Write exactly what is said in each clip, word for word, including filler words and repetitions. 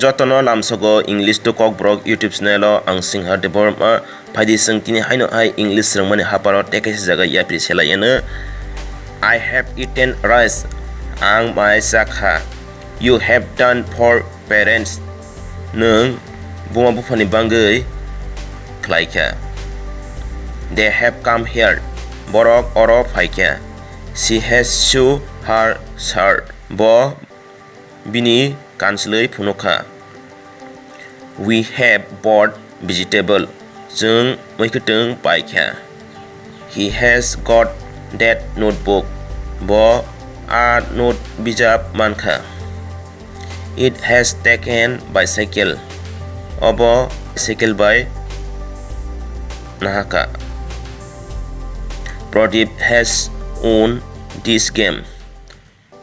Jotono lamsogo English to Kokborok YouTube channel o ang Singha Debbarma. Phaidi chwng tini haino hai English swrwngmani haparo tei kaisa jaga yapri selai ano. I have eaten rice. Ang mai chakha. You have done for parents. Nwng buma buphani bangwi khlaikha. They have come here. Borok oro phaikha. She has shoe her shirt. Bo bini kanslwi phunukha. We have bought vegetable. Chwng mwkhwtwng paikha. He has got that notebook. Bo a note bijap mankha. It has taken bicycle. Obo cycle bai nahaka. Pradip has won this game.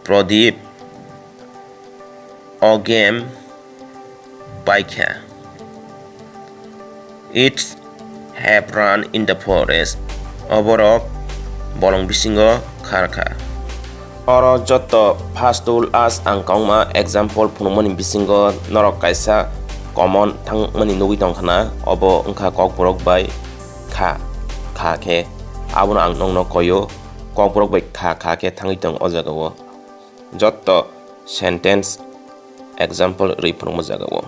Pradip o game paikha. It have run in the forest. Oborok bolong bisingo kharkha. Oro joto first to last ang kwbangma example phunukmani bisingo norok kaisa common thangmani nugwi tongkhana, obo wngkha Kokborok bai kha, kha khe. Abono ang nokno koyo, Kokborok bai kha, kha khe thangwi tong o jagao. Jotto sentence example rwi phunukma jagao.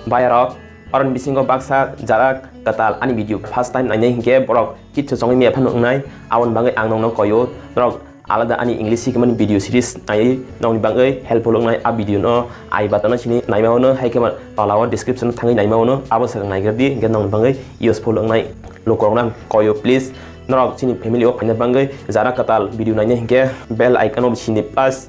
Bayarok, oroni bisingo baksa jara kwtal ani video first time nainai hinkhe borok kitsu chongwi maya phano wngnai, aboni bagwi ang nokno koyo, norok alada ani English sikimani video series naiwi nokni bagwi helpful wngnai. A video no I button o sini naima ono, hai khe ma tola o description o thangwi naima ono, abo swkang naigra di, hinkhe nokni bagwi useful wngnai. Lukurokno ang koyo, please, norok chini family o phaina bagwi jara kwtal video nainai hinkhe bell icon o sini plus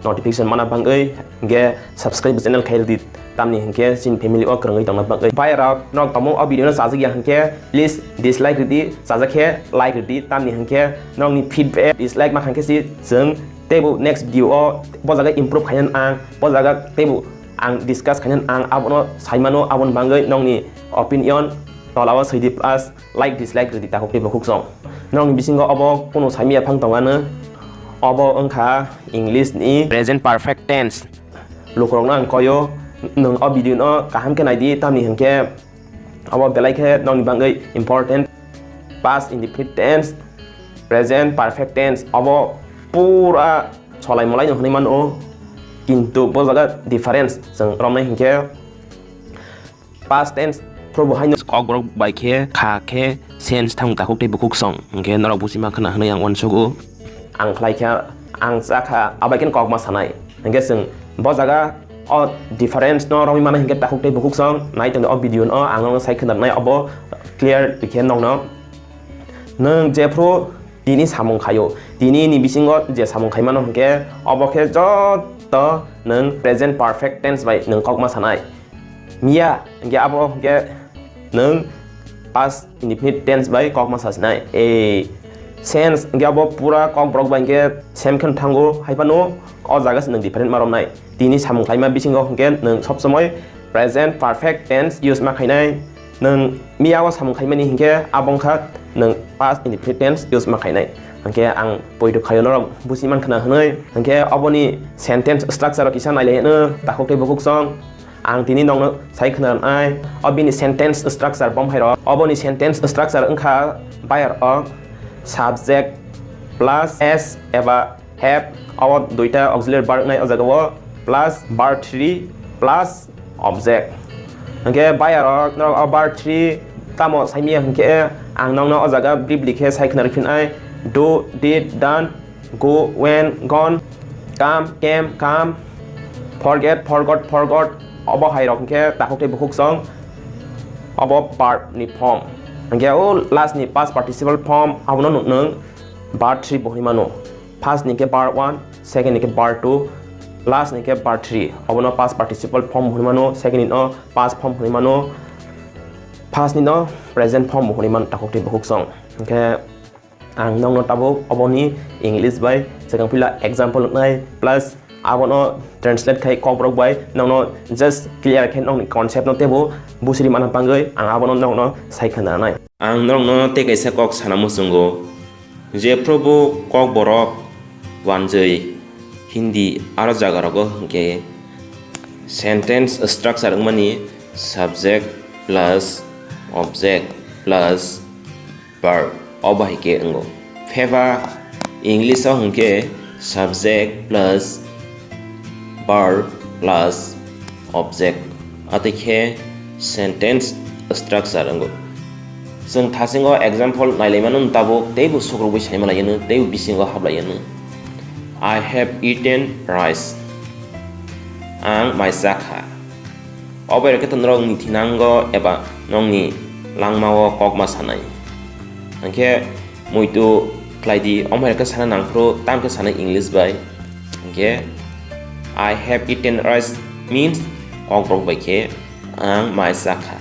notification mana bagwi, hinkhe subscribe channel khai rwdi, tamni hinkhe chini family o kwrwngwi tongna bagwi. Bayarok, norok tamo o video no chajak ya hinkhe, please dislike rwdi, chajak khe like rwdi, tamni hinkhe norokni feedback, dislike ma khankhe si chwng teibo next video o bo jaga improve khainani ang, bo jaga teibo ang discuss khainani ang, abono saimano, aboni bagwi norokni opinion tola o swidi plus like dislike rwdi takhuk tei bukhuk song. Norokni bisingo obo kunu saimya phang tongano, obo wngkha English ni present perfect tense. Lukurokno ang koyo, nwng o video no kaham khe naidi, tamni hinkhe obo belai khe nokni bagwi important. Past indefinite tense, present perfect tense, obo pura solai molai no hwnwi mano, kintu bo jaga difference chwng romnai hinkhe past tense phuru bo haino Kokborok bai khe kha khe sense thang takhuk tei bukhuk song, hinkhe norok busi ma khna hwnwi ang uansugo. Ang khlai kha, ang cha kha, abai khe kokma sanai. Hinkhe chwng bo jaga o difference no romwi mano hinkhe takhuk tei bukhuk song nai tongdi o video no, ang nokno sai khna rwnai obo clear rikhe nokno. Nwng jephru tini samung khaio, tini ni bisingo je samung khaimano hinkhe obo khe joto nwng present perfect tense bai nwng kokma sanai. Miya hinkhe abo hinkhe nwng past indefinite tense bai kokma sasinai. Ei sense hinkhe abo pura Kokborok bai hinkhe same khe thango, hai phano o jaga se nwng different ma romnai. Tini samung khlaima bisingo hinkhe nwng sob somoi present perfect tense use ma khainai. Nwng miya o samung khaimani hinkhe abo wngkha nwng past indefinite tense use ma khainai. Hinkhe ang poito khaio norok busi man khna hwnwi. Hinkhe oboni sentence structure o kisa nailai hwno takhuk tei bukhuk song. Ang tini nokno sai khna rwnai, o bini sentence structure bom hai rok. Oboni sentence structure wngkha bayar o subject plus s eba have, o duita auxiliary verb wngnai o jaga o, plus verb three plus object. Hinkhe bayar o norok o verb three tamo saimaya hinkhe ang nokno o jaga briefly khe sai khna riphinai, do, did, done, go, went, gone, come, came, come, forget, forgot, forgot, obo hai rok hinkhe takhuk tei bukhuk song, obo verb ni form. Hinkhe o last ni past participle form abono nwng verb three bo hwnwi mano. First ni khe verb one, second ni khe verb two, last ni khe verb three. Obono past participle form hwnwi mano, second ni no past form hwnwi mano, first ni no present form hwnwi mano takhuk tei bukhuk song. Hinkhe ang nokno tabuk oboni English bai swkang phila example wngnai, plus abono translate khai Kokborok bai nokno just clear khe nokni concept no teibo busiri mana bagwi ang abono nokno sai khna rwnai. Ang norokno tei kaisa kok sana muchungo, jephru bo Kokborok wanjwi Hindi aro jaga rogo hinkhe Sentence structure wngmani subject plus object plus verb, obo hai khe wngo. Pheba English o hwnkhe subject plus verb plus object, atwi khe sentence structure wngo. Chwng thasingo example nailaimano tabuk teibo sukrubwi saimalaiyano, teibo bisingo hablaiano. I have eaten rice. Ang mai cha kha. Obo hai khe to norok ni thinango eba nokni langmao kokma sanai. Hwnkhe muitu khlai di, omo hai khe sana nangphuru, tamo khe sana English bai. Hwnkhe, I have eaten rice means kokborok bai khe ang mai cha kha.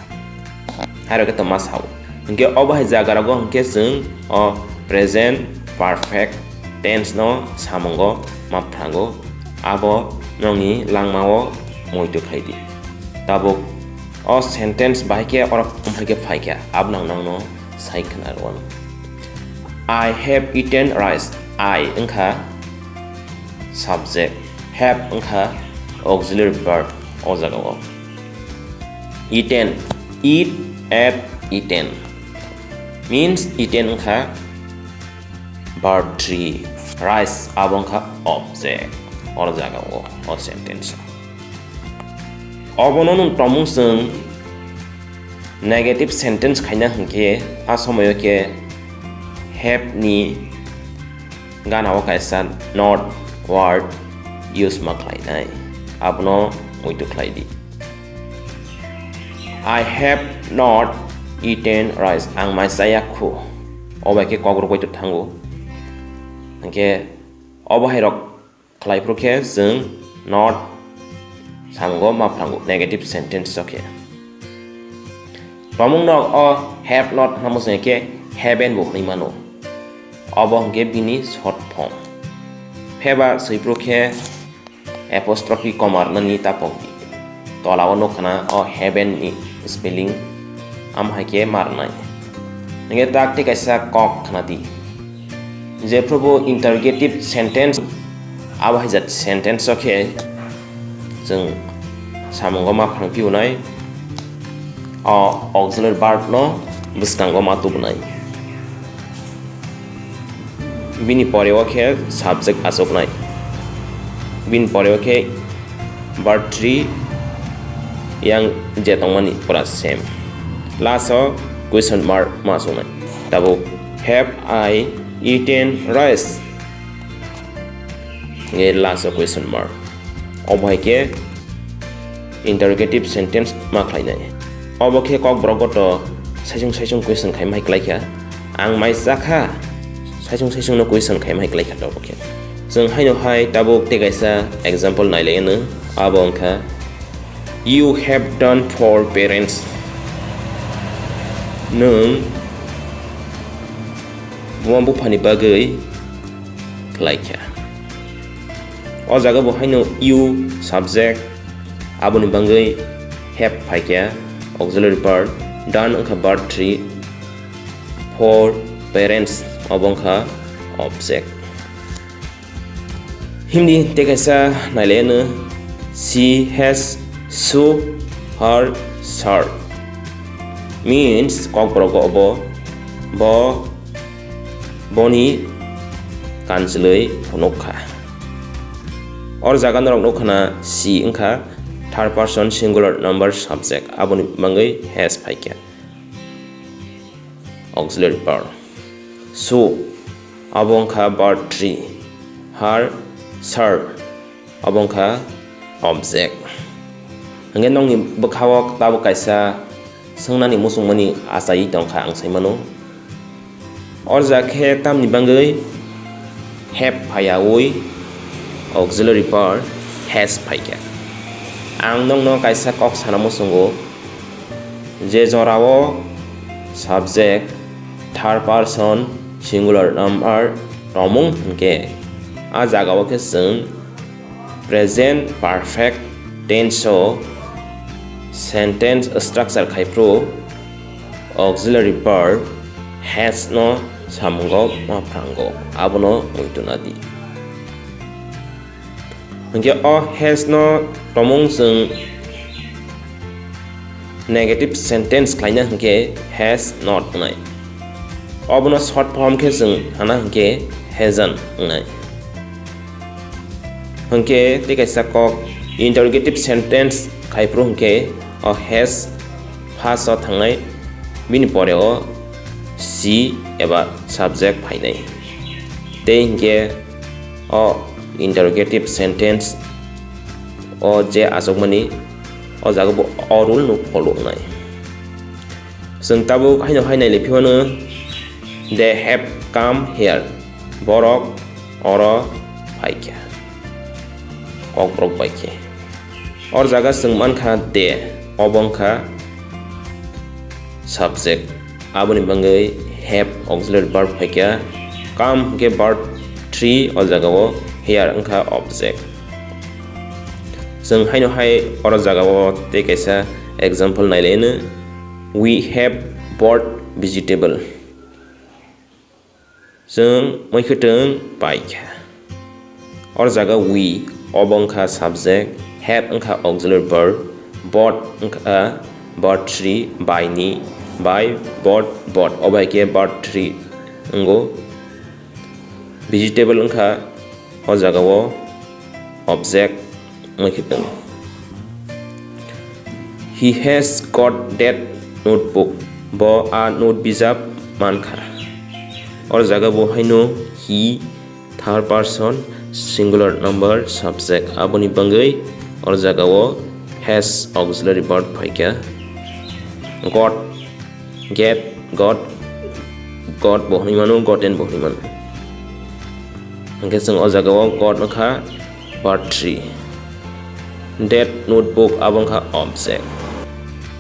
Hai rok khe to ma sao. Hwnkhe obo hai jaga rogo hwnkhe chwng o present perfect tense no samungo ma phrango, abo nokni langmao muitu khlai di. Tabuk o sentence bahai khe oro wng phai khe phai kha, abo nang nokno sai khna rw ano. I have eaten rice. I wngkha subject, have wngkha auxiliary verb o jagao. Eaten, eat, ate, eaten means eaten wngkha verb three, rice abo wngkha object o jagao o sentence o. Obono nwng tongmung chwng negative sentence khaina hwnkhe a somoyo khe have ni ganao kaisa not word use ma khlainai, abono muitu khlai di. I have not eaten rice, ang mai chaya khu. O bai khe kokrok bai thango. Hwnkhe obo hai rok khlai phuru khe chwng not samungo ma phrango negative sentence o khe. Tongmung no o have not hwnma chwng khe haven't bo hwnwi mano. Obo hwnkhe bini short form. Pheba swi phuru khe apostrophe comma rwnani ta pok di. Tola o nukha na o haven't ni spelling, amo hai khe ma rwnai. Hwnkhe tak tei kaisa kok khna di. Jephrubo interrogative sentence, abo hai jat sentence o khe chwng samungo ma phrang phiyunai, o auxiliary verb no bwskango ma tubunai. Bini pore o khe subject achuknai. Bini pore o khe verb three yang je tongmani pura same. Last o question mark ma achuknai. Tabuk, "Have I eaten rice?" Nge last o question mark. Obo hai khe interrogative sentence ma khlainai. Obo khe kokborok goto saisung saisung question khai ma hai klai kha. Ang mai cha kha? Saisung saisung no question khai ma hai klai kha to obo khe. Chwng haino hai tabuk tei kaisa example nai lai no. Abo wngkha, "You have done for parents." Nwng buma buphani bagwi khlai kha. O jaga bo haino you subject, aboni bagwi have phai kha, auxiliary verb, done wngkha verb three, for parents obo wngkha object. Himni tei kaisa nai lai no, "She has shoe her shirt." Means, kokborok obo, bo boni kanchwlwi phunuk kha. Or jaga norok nukha na she wngkha third person singular number subject, aboni bagwi has phai kha. Auxiliary verb. Shoe, abo wngkha verb three. Her shirt, abo wngkha object. Hwnkhe nokni bwkhao tabuk kaisa swngnani muchungmani achaiwi tongkha ang saimano. O jaga khe tamni bagwi have phaiyaui auxiliary verb has phaikha. Ang nokno kaisa kok sana muchungo, je jorao subject third person singular number romung hwnkhe, a jagao khe chwng present perfect tense o sentence structure khai phuru auxiliary verb has no samungo ma phrango, abono muitu na di. Hwnkhe o has no tomung chwng negative sentence khlaina hwnkhe has not wngnai. Obono short form khe chwng hana hwnkhe hasn't wngnai. Hwnkhe tei kaisa kok interrogative sentence khai phuru hwnkhe o has first o thangnai, bini pore o she eba subject phainai. Tei hwnkhe o interrogative sentence o je achukmani, o jaga bo o rule no follow wngnai. Chwng tabuk haino hai nailai phiyano, "They have come here." Borok oro phaikha. Kokborok bai khe. Or jaga chwng mankha they, obo wngkha subject. Aboni bagwi have auxiliary verb phaikha. Come hwnkhe verb three, o jagao here wngkha object. Chwng haino hai oro jagao tei kaisa example nailaino, "We have bought vegetable." Chwng muikhwtwng paikha. Or jaga we, obo wngkha subject, have wngkha auxiliary verb, bought wngkha verb three, buy ni, buy, bought, bought, obo hai khe verb three wngo. Vegetable wngkha o jagao object wngwi khe tongo. "He has got that notebook." Bo a note bijap mankha. Or jaga bo haino he, third person singular number subject, aboni bagwi or jagao has auxiliary verb phaikha. Got, get, got, got bo hwnwi mano, gotten bo hwnwi mano. Hwnkhe chwng o jagao got wngkha verb three. That notebook abo wngkha object.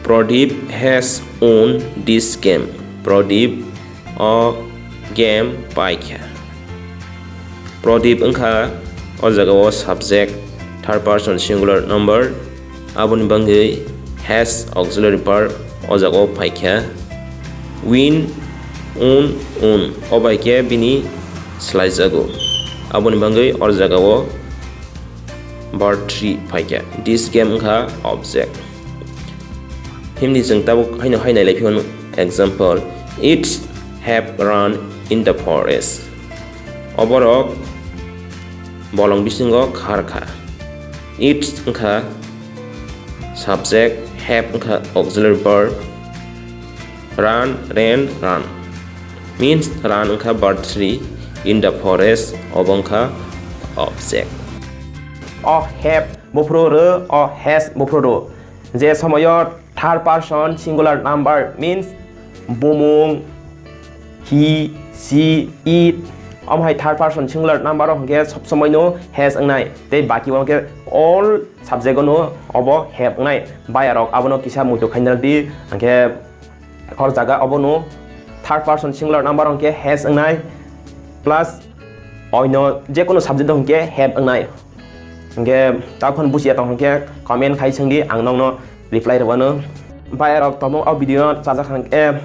Pradip has won this game. Pradip o game paikha. Pradip wngkha o jagao subject, third person singular number, aboni bagwi has auxiliary verb o jagao phaikha. Win, won, won, o bai khe bini swlaijago. Aboni bagwi o jagao verb three phaikha. This game wngkha object. Himni chwng tabuk haino hai nailai phiyano example, "Ants have run in the forest." O borok bolong bisingo kharkha. Ants wngkha subject, have wngkha auxiliary verb, run, ran, run. Means run wngkha verb three, in the forest obo wngkha object. O have buphuru rw, o has buphuru rw. Je somoyo third person singular number means bumung, he, she, it, omo hai third person singular number o hwnkhe sob somoi no has wngnai, tei baki o hwnkhe all subject o no obo have wngnai. Bai arok abono kisa muitu khaina di, hwnkhe hor jaga obo no third person singular number o hwnkhe has wngnai, plus oino jekunu subject o hwnkhe have wngnai. Hwnkhe takhon bujiya tong hwnkhe comment khai swngdi, ang nokno reply rwano. Bai rok tomung o video no chajak hwnkhe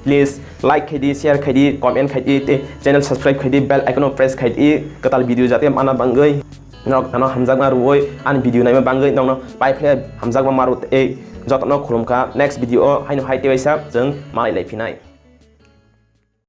please like khaidi, share khaidi, comment khaidi, tei channel subscribe khaidi, bell icon o press khaidi, kwtal video jate mana bangwi nok ano hamjakma rwui ani video naima bangwi nokno pai phle hamjakma maru tei jotono khulumkha. Next video o haino hai tei waisa chwng malai lai phinai.